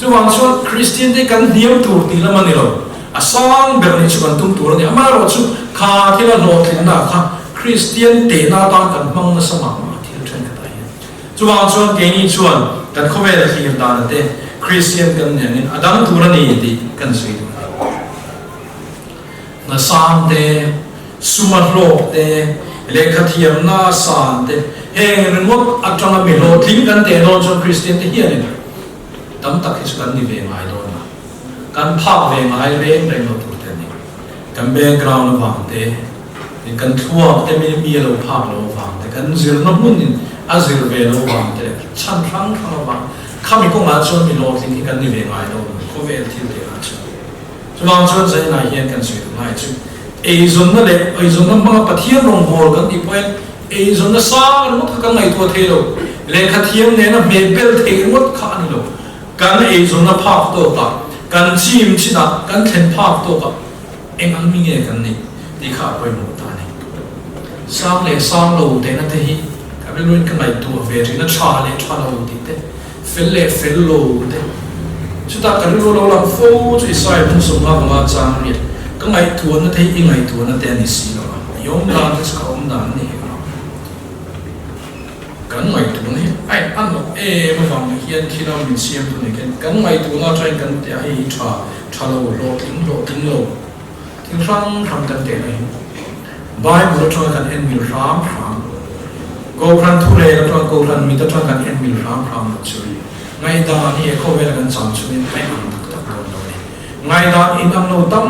Chuvang chuan Kristian te kan hniam tur tih lam a ni lo, a sang ber nih chu kan tum tur a ni. Amaherawhchu kha thila hlawhtlinna kha Kristian tehna atan kan hmang nasa mah mah thil thenkhatah hian. Chuvang chuan keini chuan kan khawvel thlir dana te Kristian kan ni angin a dang tur a ni tih kan sawi duh a ni. Hna sang te, suma hlawk te, lehkha thiamna san te, heng ringawt atanga mi hlawhtling kan teh dawn chuan Kristian te hianin tam tak hi chu kan ni ve ngai dawn a, kan phak ve ngai reng reng lo tur te a ni. Kan background avang te, kan thluak te mi mi a lo phak lo avang te, kan zirna hmunin a zir ve lo avang te leh chhan hrang hrang avang khami kawngah chuan mi hlawhtling hi kan ni ve ngai lo khawvel thil teh ah chuan. Chuvang chuan Zainah hian kan sawi duh lai chu eizawnna leh eizawnna hmanga Pathian rawngbâwl kan tih pawhin eizawnna sang ringawt kha kan ngaihtuah thei lo, lehkha thiam nena hmeh bel theih ringawt kha a ni lo. Kan eizawnna phak tawkah, kan chim chinah, kan thlen phak tawkah eng ang mi nge kan nih tih kha a pawimawh ta a ni. Sang leh sang lo tehna te hi ka rilruin ka ngaihtuah ve thin a, tha leh tha lo tih te. Fel leh fel lo te. Chutah ka rilru lo lang fo chu Isaiah hmun sawmnga vanga chang riat ka ngaihtuahna te hi i ngaihtuahna te a ni si lo a, i awm dan te chu ka awm dan a ni hek lo. Kan ngaihtuahna hi a in an loh em avang hian thil a min siam tu ni khian kan ngaihtuahna atangin kan teh a, hei hi tha, tha lo, hlawhtling, hlawhtling lo, thil hrang hrang kan tehna hi Bible atanga kan en mil hram hram, Kohhran thurel atanga Kohhran mit atanga kan en mil hram hram loh chu ngaihdan hi he khawvela kan cham chungin a inang tak tak dawn lo a ni. Ngaihdan inang lo tam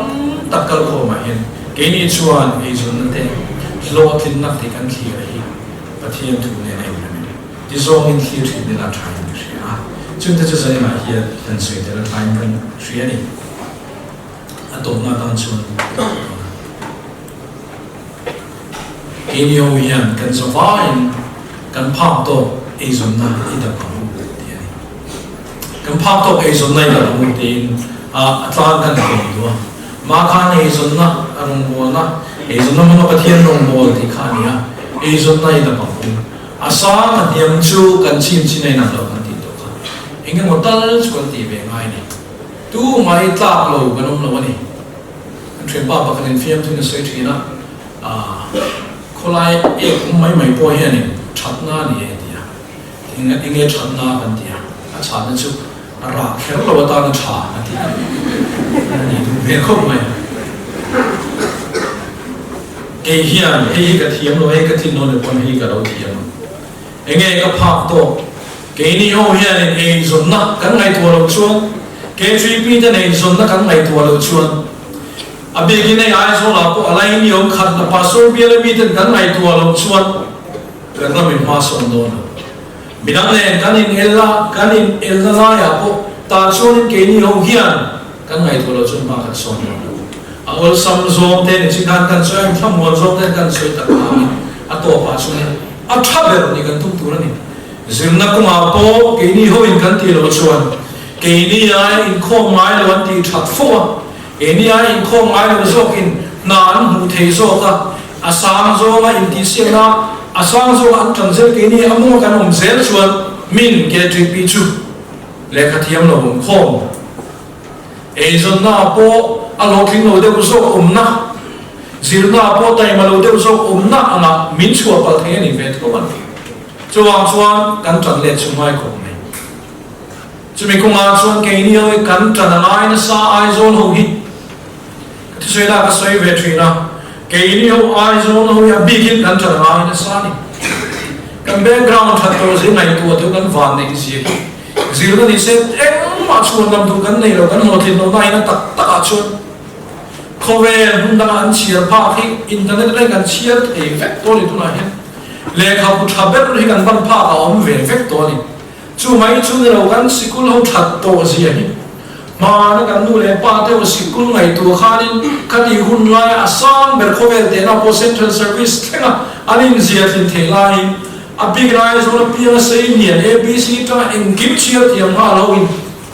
tak kal khawmah hian keini chuan eizawnna te hlawhtlinna tih kan thlir a hi Pathian thu nen a inrem in tizawngin thlir thin ila thain ka hria a, chungte chu zaninah hian kan sawi tel a thain kan hria a ni. A tawpna atan chuan ka duh dawn a. Keini ho hian kan zavaiin kan phak tawk eizawnna i dap ang u tih a ni. Kan phak tawk eizawnna i dap ang u tiin a tlang kan kawm duh a. Mah khan eizawnna a rawngbawlna, eizawnna hmanga Pathian rawngbâwl tih kha a ni a, eizawnna i dap ang u. A sang a hniam chu kan chim chin a inang lo kan tih tawh kha. Eng emaw tal chu kan tih ve ngai a ni. Tu mai tlak lo kan awm lo a ni. Kan thianpa pakhat in fiamthu in a sawi thin a, aah khawlai ek awm mai mai pawh hianin thatna a ni e ti a, eng enge thatna kan ti a, a chhanna chu a rah kher lo atana tha a ti a, a ni duh hmel khawp mai. Kei hian hei hi ka thiam lo, hei ka thin dawn leh pawn hei hi ka lo thiam ang. Enge ka phak tawk? Keini ho hianin eizawnna kan ngaihtuah loh chuan, KGP ten eizawnna kan ngaihtuah loh chuan, a bikin hei Aizawlah pawh a laini awm khat na Pastor biala miten kan ngaihtuah loh chuan kan ramin hma sawn dawn lo. Midang nen kan in el a, kan in elna laiah pawh tah chuanin keini ho hian kan ngaihtuah loh chuan hma kan sawn dawn lo. A awlsam zawng te ni chi khan kan sawi a, inthlamuan zawng ten kan sawi tak avangin a tawpah chuanin A tha ber nih kan tum tur a ni. Zirna kawngah pawh keini hoin kan tih loh chuan keini ai inkhawm ngai lo an tih that fo a, keini ai inkhawm ngai lo zawkin hna an hmuh thei zawk a, a sang zawnga intihsiakna a sang zawnga an tan zel keini a mawnga kan awm zel chuan min KTP chu lehkha thiam lo awm khawm. Eizawnna pawh a hlawhtling lo deuh zawk awmna, zirna pawh taima lo deuh zawk awmna anga min chhuah palh thei a ni ve tho a ni. Chuvang chuan kan ṭan let chu ngai khawp mai. Chumi kawngah chuan keini ho hi kan ṭan a ngai nasa Aizawl ho hi. Ka thusawi lah ka sawi ve ṭhin a, keini ho Aizawl ho hi a bikin kan ṭan a ngai nasa a ni. Kan background ṭhat tawh zia ngaihtuah deuh kan vanneih zia hi. Zirna ni se engmah chhuan lam duh kan nei lo, kan hlawhtlin loh na in a tak tak ah chuan khawvel hmun danga an chhiar phak hi internet atangin kan chhiar thei vek tawh a ni tunah hian lehkhabu tha ber hi kan ban phak a awm ve vek tawh a ni. Chu mai chu ni lo kan sikul ho that tawh zia hi hmana kan nu leh pa te ho sikul ngaihtuah khanin khati hun laia a sang ber khawvel tehna pawh central service thlenga an inzia tlin theih laiin a bik Aizawl apianga sei lian ABC tanga engkim chhiar thiam nghal ho in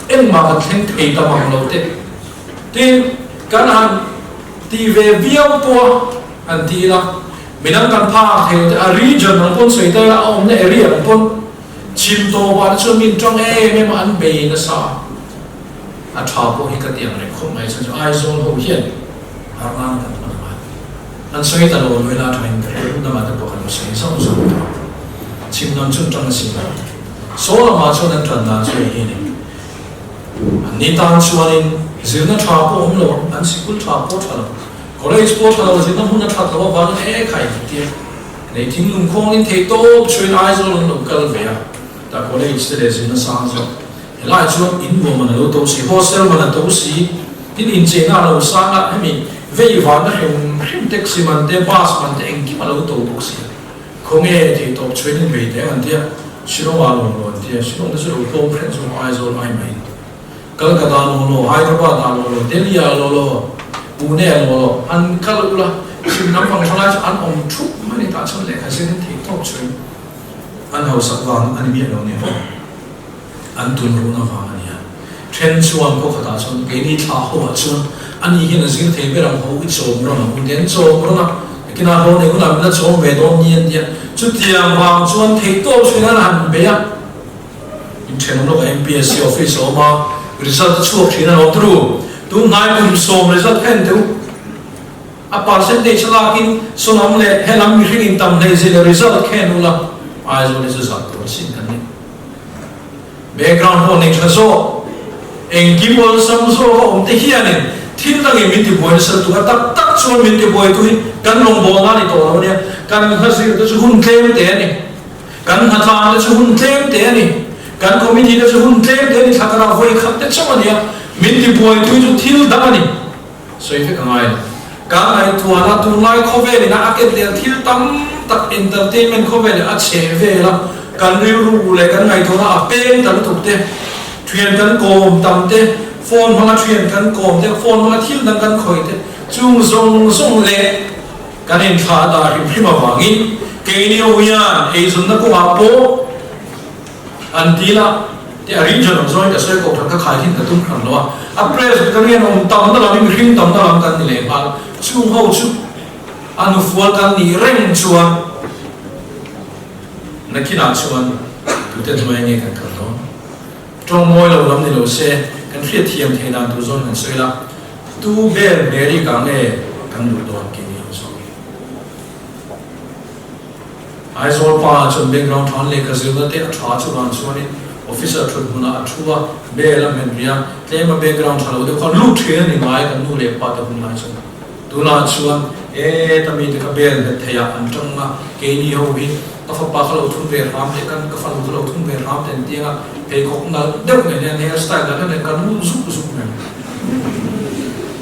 engmah kan thleng thei ta mang lo te tin kan han ti ve viau pawh a han ti ila midang kan phak thei lo te a region ang pawn sawi ta ila a awmna area ang pawn Chhim tawpah te chuan min tang em em a, an bei nasa a, a tha pawh hi ka ti ang reng khawp mai chuan chu Aizawl ho hian harhnan kan hman a, an sawi ta lo lui la tha in ka hria hun dangah te pawh kan lo sawi zauh zauh tawh a, chhim lam chu an tang asin lo. Saw lamah chuan an tan dan chu hei hi a ni. An ni tan chuanin zirna tha pawh awm lo, an sikul tha pawh tha lo, college pawh tha lo, zirna hmun a that loh avangin e khai an ti a. Nei thinglung khawngin thei tawp chhuin Aizawl an lo kal ve a, tah college te leh zirna sang zawk. Helai chuan in nuam man a lo to si, hostel man a to si, tin incheina a lo sang a, hemi vei vanna hrim hrim taxi man te, bus man te engkim a lo to bawk si a. Khawnge thei tawp chhuin in bei teh ang an ti a, Shillong ah lawm lo an ti a, Shillong te chu lo tlawm hret zawk Aizawl ai mahin. Calcutta law law, Hyderabad ah law law, Delhi ah law law, Pune ah law law an kal ula, chhim lam pang thalai chu an awm thup mai ni tah chuan lehkha zir in theih tawp chuin an hausak vang a ni miah lo ni maw? An tun ruhna vang a nia. Then chuan khaw khatah chuan keini thla ho ah chuan ani hian a zir thei ber ang ho i chawm rawn ang u ti an chawm rawn a, kinah hlawh nei hunah min la chawm ve dawn ni an ti a, chutiang vang chuan theih tawp chuin an han bei a. Inthenawm lawk a MPSC office a awm a, result a chhuak thin a lo tru. Tun hnai kum sawm result kha en teh u. A percentage a lakin sawnam leh helam mihring in tam hlei zin a result kha en ula, Aizawl hi chu zak tur asin kan ni. Background pawh nei tha zawk, engkim awlsam zawk a awm te hianin thil dangin min tibuai nasa lutuk a, tak tak chuan min tibuai tu hi kan rawngbawlna a ni tawh lo ania, kan hla zir te chu hun tlem te a ni. Kan hnathlang te chu hun tlem te a ni. Kan committee te chu hun tlem te a ni. Thla karah vawi khat te chauh a ni a, min tibuaitui chu thil dang a ni. Sawi vek a ngai lo. Kan ngaihtuahna tunlai khawvelin a ket leh thil tam tak entertainment khawvelin a chhe vel a, kan rilru leh kan ngaihtuahna a peng ta lutuk te, thian kan kawm tam te, phone hmanga thian kan kawm te, phone hmanga thil dang kan khawih te, chung zawng zawng leh Kan inthlah dah hrim hrim avangin keini ho hian eizawnna kawngah pawh an dil a, te a region ang zawngin ka sawi koh hran ka khai thin ka tum hran lo a, a Presbyterian awm tamna lam hi mihring tamna lam kan ni leh nghal, chung ho chu a nufual kan nih reng chuan nakinah chuan tute hnuai nge kan kal dawn? Tawng mawi lo lam ni lo se kan hriatthiam thei dan tur zawngin kan sawi la. Tu ber Mary ka nge kan duh dawn tih ni ang zawk hi. Aizawl pa chuan background than lehkha zirna te a tha chuvang chuanin officer thut hmunah a thu a, bel a hmet rih a, tlem a background tha lo deuh khan lut thin a ni ngai kan nu leh pa te hun lai chuan. Tunah chuan e ta mite kha bel hmet thei ah an tang a, keini ho hi ka fapa kha lo thun ve hram teh kan ka fanu kha lo thun ve hram teh an ti ang a, pheikhawk nalh deuh nen hian hair style nalh deuh nen kan lut zuk zuk mai.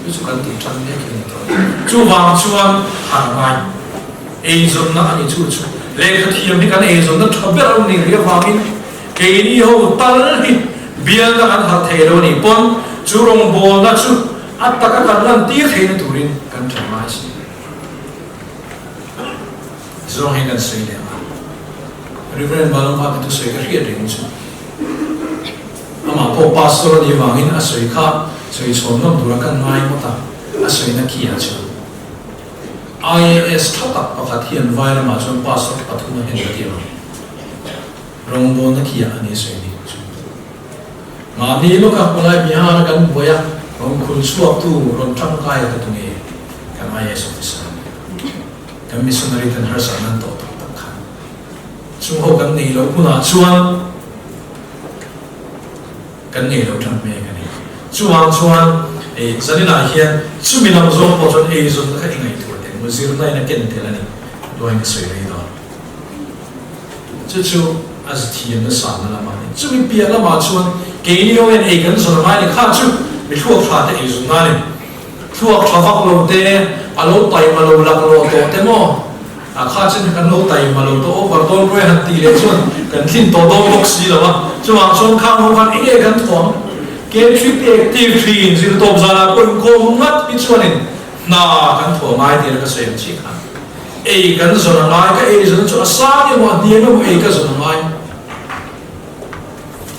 Chu chu kan tih tan mek hi a ni tawh. Chuvang chuan har ngai eizawnna a ni chu chu. Lehkha thiam hi kan eizawnna tha ber a ni rih avangin keini ho tal hi bialna kan harh thei lo a nih pawn chu rawngbawlna chu a taka kan lan tir theihna turin kan tha ngai si. Zawng hi kan sawi leh ang a. Reverend Vanlawmpa ka thusawi ka hriat reng chu. Amah pawh pastor a nih vangin a sawi kha sawi chhawn ngam tura kan ngai ngawt a, a sawina khi ah chuan IAS tha tak pakhat hian vai ramah chuan pastor pathum a hen ka ti ang. Rawngbawlna khi ah a ni a sawi ni chu. Mahni lawka khawlai Bihar a kan buai a, rawn khul chhuaktu rawn tangkai a ka tu nge kan IAS officer a ni. Kan missionary ten harsatna an tawh tak tak kha. Chung ho kan neih loh hunah chuan kan neih loh tan mek a ni. Chuvang chuan ei zaninah hian chumi lam zawng pawh chuan eizawnna kha i ngaihtuah teh maw zirna in a ken tel a ni. Luain ka sawi rei dawn. Chu chu. A zathiamna sanna lamah a ni. Chumi piah lamah chuan keini ho hian ei kan zawn a ngai ni kha chu mi thluak tha te ei zawn a ni. Thluak tha vak lo te, a lo taima lo lak lawh tawh te maw? A kha chen kan lo taima lo tawh over dawn ruai han tih leh chuan kan thlin tawh dawn bawk si lo a. Chuvang chuan khang ho khan eng nge kan thuam? K3 active thin zirtawp zanah pawh inkhawm ngat hi chuanin hna kan thuam ai tih ka sawi ang chiah khan. Ei kan zawn a ngai, ka ei zawn chu a sang emaw a hniam emaw ei ka zawn a ngai.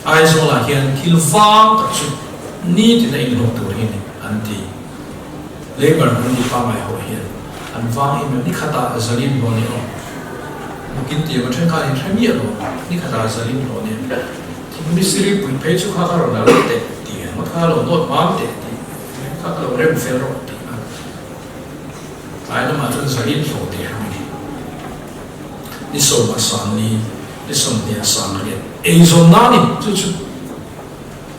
Aizawlah hian thil vang tak chu nitin a inhlawh tur hi ni an ti. Labour an ni pangngai ho hian an vang em em, nikhatah zalin hlawh ni aw. Nakin tih emaw thenkhat in hre miah lo, nikhatah zalin hlawh ni. Thing misiri pui phei chu kha kha rawn la lo teh tih emaw kha lo nawt mam teh tih kha ka lo rem fel rawh tih a. Tlai lamah chuan zarin hlawh teh ang ni. Ni sawmah sangli, ni sawmhniah sangriat eizawn nan in chu chu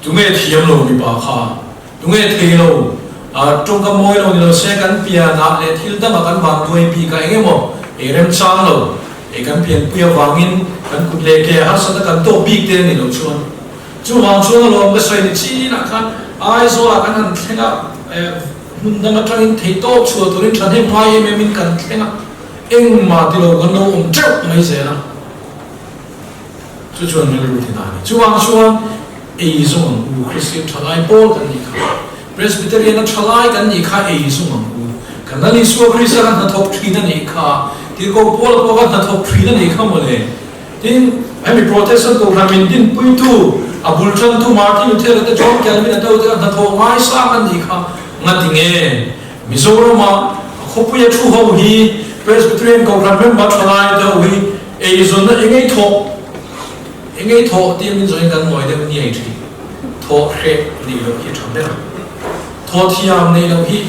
tunge thiam lo mipa kha, tunge thei lo, tawngka mawi lo ni lo se kan pianah leh thil dangah kan vanduai bik a eng emaw ei remchang lo, ei kan pianpui avangin kan kut leh ke harsatna kan tawk bik te a ni lo chuan. Chuvang chuan alawm ka sawi ni chinah khan Aizawlah kan han thleng a, Hmun dang atangin theihtawp chhuah turin thahnem ngai em emin kan thleng a, engmah ti lo kan lo awm teuh mai zel a. Chu chuan rilru ti na a ni. Chuvang chuan ei zawng ang u, Kristian thalai pawl kan nih kha, Presbyterian a thalai kan nih kha ei zawng ang u. Kan Lal Isua Krista kan hnathawk thin a nih kha, Tirhkoh Paula pawh kan hnathawk thin a nih kha mawle. Tin, hemi Protestant kohhran min dinpuitu, a bul tantu Martin Luther-a te John Calvin-a te ho te kha hnathawh ngaisang an nih kha ngati nge? Mizorama khawpuia thu ho hi Presbyterian kohhran member thalai te ho hi eizawnna engei thawh, engei thawh tia min zawhin kan ngawi deuh niai thin. Thawh hreh neih loh hi a tha ber a, thawh thiam neih loh hi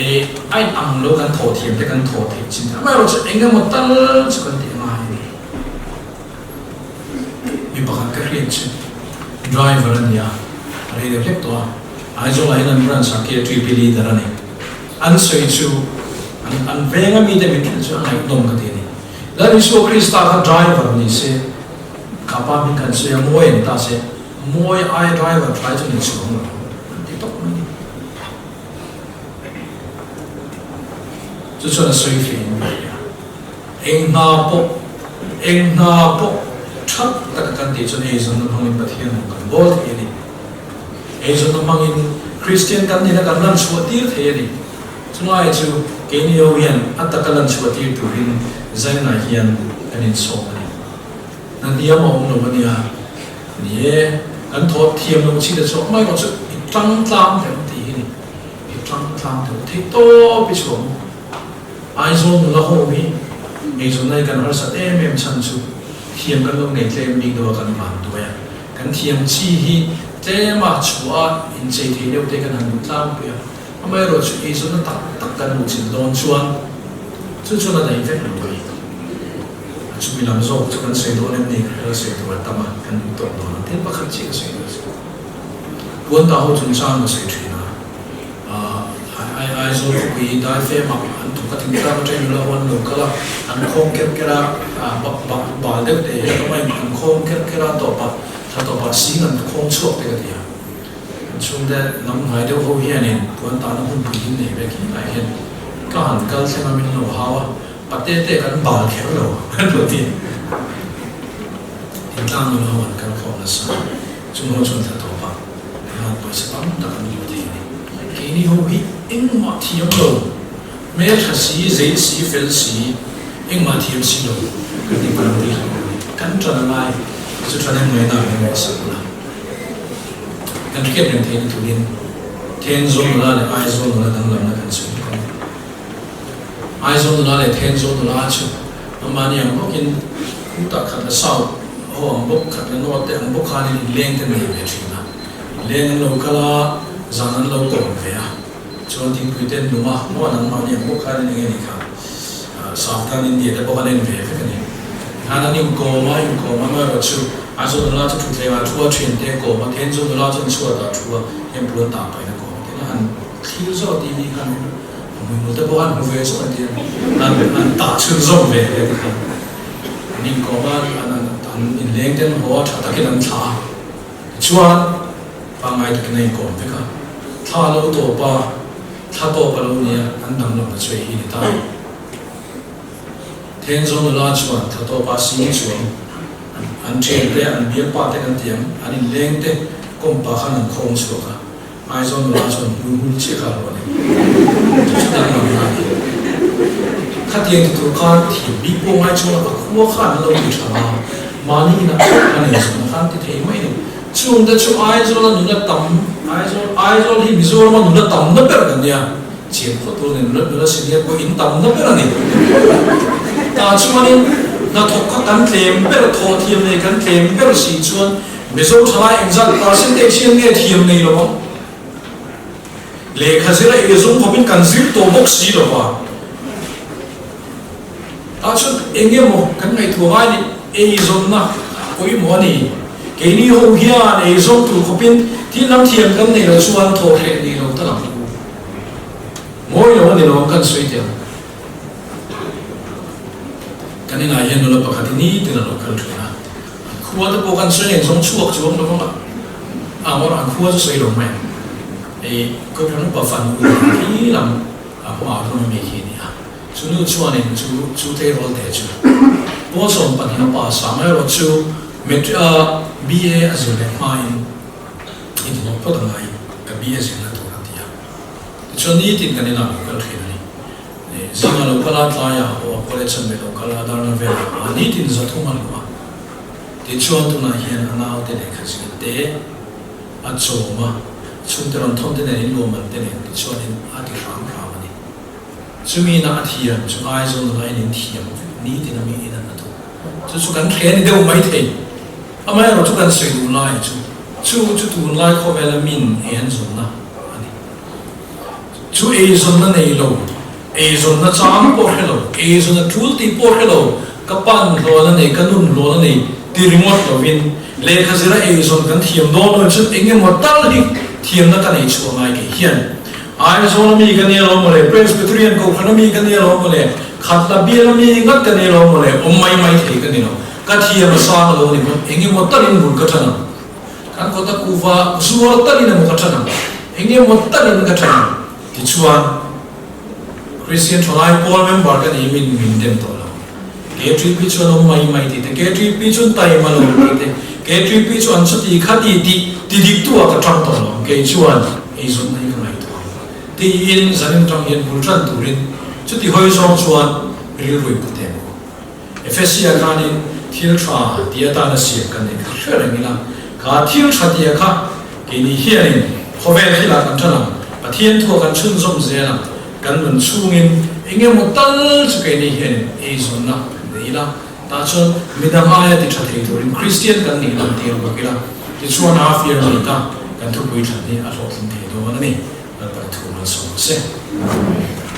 E, a in ang lo kan thawh thiam te kan thawh theih chin amaherawh chu eng emaw tal chu kan tih ngai a ni. Mi pakhat ka hriat chu driver a ni a, a rei deuh hlek tawh a, Aizawl ah hian an branch ah KTP leader a ni. An sawi chu an an veng a mite min hrilh chu a ngaihnawm ka ti a ni. Lal Isua Krista kha driver ni se, Kapa hming kan sawi a, mawi an ta se, mawi ai driver thlai chu ni chhuang lo an ti tawp mai a ni. Chu chuan a sawi feh in ka hria. Eng hna pawh, eng hna pawh that taka kan tih chuan eizawnna hmangin Pathian rawng kan bawl thei a ni. Eizawnna hmangin Kristian kan nihna kan lan chhuah tir thei a ni. Chulai chu keini ho hian a taka lan chhuah tir turin Zainah hian kan insawm a ni. Hna hniam a awm lo a nia. Ni e, kan thawt thiam lo chi te chhuak mai erawh chu i tang tlang deuh tih hi ni. I tang tlang deuh theih tawp i chhuak maw? Aizawl nula ho hi eizawnna hi kan harsat em em chhan chu thiam kan lo nei tlem bik deuh a kan van duai a. Kan thiam chi hi tlema chhuah a inchei thei deuh te kan han duh tlangpui a. Amaherawh chu eizawnna tak tak kan hmuh chilh dawn chuan chu chuan a daih vek lo mai. Chumi lam zawk chu kan sawi dawn em ni? Ka la sawi tur a tam a, kan duh tawk dawn a. Thil pakhat chiah ka sawi dawn a. Puan ta ho chungchang ka sawi thin a, Aizawl khawpui daifem ah an thawk a, thingtlang atangin nula ho an lo kal a, an khawm ker ker a, bal deuh te hian awm a, an khawm ker ker a, tawpah thla tawpah sing an khawm chhuak te ka ti a. Kan chhungte lam hnai deuh ho hianin puan tahna hmunpui hi nei vek hi lai hian ka han kal thleng a min lo hau a, pate te kan bal kher lo an lo ti. Thingtlang nula ho an kal khawm nasa, chung ho chuan thla tawp a hian pawisa tam tak an hmu thei a ni. Keini ho hi engmah thiam lo, hmeltha si, zei si, fel si, engmah thiam si lo kan ni pang bik lo a ni. Kan ṭan a ngai, chu ṭhan em ngaihna kan ngaihsak la. Kan hriat reng theihna turin Thenzawl nula leh Aizawl nula danglamna kan sawi bawk a ni. Aizawl nula leh Thenzawl nula chu amahni ang bawkin khutah khat la South ho ang bawk, khat la North te ang bawk khanin inleng te nei ve thin a. Inleng an lo kal a, zan an lo kawm ve a. Chuan thingpui te an lum a, maw an angmahni ang bawk khanin enge ni kha Southern India te bawk an en ve vek a ni. Tikhan an inkawm a, inkawm a amaherawhchu Aizawl nula chu thutthleng ah thu a, thiante a kawm a, Thenzawl nula chuan chhuat ah thu a, heng puan tah pahin a kawm a, tin a han thlir zawk a TV khan a hmuihmul te pawh an hmu ve zawk a tia an an tah chhunzawm ve hle tikhan an inkawm a, an an. An inleng te an haw a, tha takin an thlah a. Tichuan, pangngai takin a inkawm vek a. Thla a lo tawp a, thla tawp a lo ni a, an danglamna chu ei hi ni ta. Thenzawl nula chuan thla tawpa sing chuang an thian te, an bialpa te kan ti ang, an inleng te kawmpa khan an khawng chhuak a. Aizawl nula chuan hmui hmul chiah kha a lo ni. Chu chu danglamna a ni. Khatiang ti tur khan thiam bik pawh ngai chuan a khua khan an lo ti tha a, mahni inah a nei zawhna khan ti thei mai a ni. Chungte chu Aizawla nula tam, Aizawl, Aizawl hi Mizorama nula tamna ber kan nia. Chian phawt tur nen nula nula senior pawh in tamna ber a ni. Tah chuanin hnathawk kha kan tlem ber, thawh thiam nei kan tlem ber si chuan Mizo thalai engzat percentage hian nge thiam nei lo ang? Lehkha zira ei zawng khawpin kan zir tawh bawk si lo va. Tah chuan eng emaw kan ngaihtuah ngai ni, eizawnna pawimawh a ni. Keini ho hian eizawng tur khawpin thil lam thiam kan nei lo chuan thawh hreh nei lo ta lang. Mawi lo a ni lo ang kan sawi teh ang. Kan inah hian nula pakhat hi nitin a lo kal thin a, an khua te pawh kan sawi eng zawng chhuak chuang lo vang a, a mawr an khua chu sawi lo mai ang. Hei Kohhran upa fan u hi lam a hma rawng ami khi a ni a, chu nu chuanin chu chu tleirawl te chu pawl 12 a pass a, amaherawh chu matric a BA a zir leh hmain inhlawh phawt a ngai ka BA zirna tur a ti a. Tichuan nitin kan inah lo kal thin a ni. Zinga lo kal a, tlaiah a haw a, college a melh lo kal a, darna velah a haw a, nitin zathum a luh a. Tichuan tunah hian a naute lehkha zir te a chawm a, chhungte rawn thawn te nen inluahman te nen tichuanin a ti hram hram a ni. Chumi ina a thiam chu Aizawl nula in in thiam vek nitin a mi in an la thawk. Chu chu kan thle ni deuh mai thei. Amaherawh chu kan sawi duh lai chu chu chu tunlai khawvela min ei an zawnna a ni. Chu eizawnna nei lo, eizawnna chang pawh hre lo, eizawnna tul tih pawh hre lo, ka pan hlawn a nei, ka nun hlawn a nei ti ringawt lovin lehkha zira eizawn kan thiam dawn lo chuan eng emaw tal hi thiamna ka nei chhuah ngai kei hian Aizawl ami ka nia lo mawle, Presbyterian Kohhran ami ka nia lo mawle, Khatla bial ami ngat ka nia lo mawle, awm mai mai thei ka ni lo. Ka thiam a sang lo ni pawn eng emaw talin bul ka ṭan ang. Kan kawta kuva zuar talin emaw ka ṭan ang. Eng emaw talin ka ṭan ang. Tichuan, Christian Thalai Pawl member ka nih min min dem tawh lo. KTP chuan awm mai mai tih te, KTP chuan taima lo tih te, KTP chu an chuti kha ti tih ti dik tu ah ka ṭang tawh lo. Kei chuan eizawnna hi ka ngaihtuah ang. Tiin zanin ṭang hian bul ṭan turin chuti hawi zawng chuan rilru in ka tem bawk. Ephesia khanin thil ṭha ti atana siam kan nei kha hre reng ila, kha thil ṭha tia kha keini hianin khawvel thilah kan ṭan ang, Pathian thua kan chhunzawm zel ang, kan nun chhungin eng emaw tal chu keini hianin eizawnna nei ila, tah chuan midang aia ti ṭha thei turin Kristian kan nih lan tir bawk ila, tichuan a fiar mai ta kan thupui thlan hi a hlawhtling thei dawn a ni. Lalpa i thu malsawm se. Amen.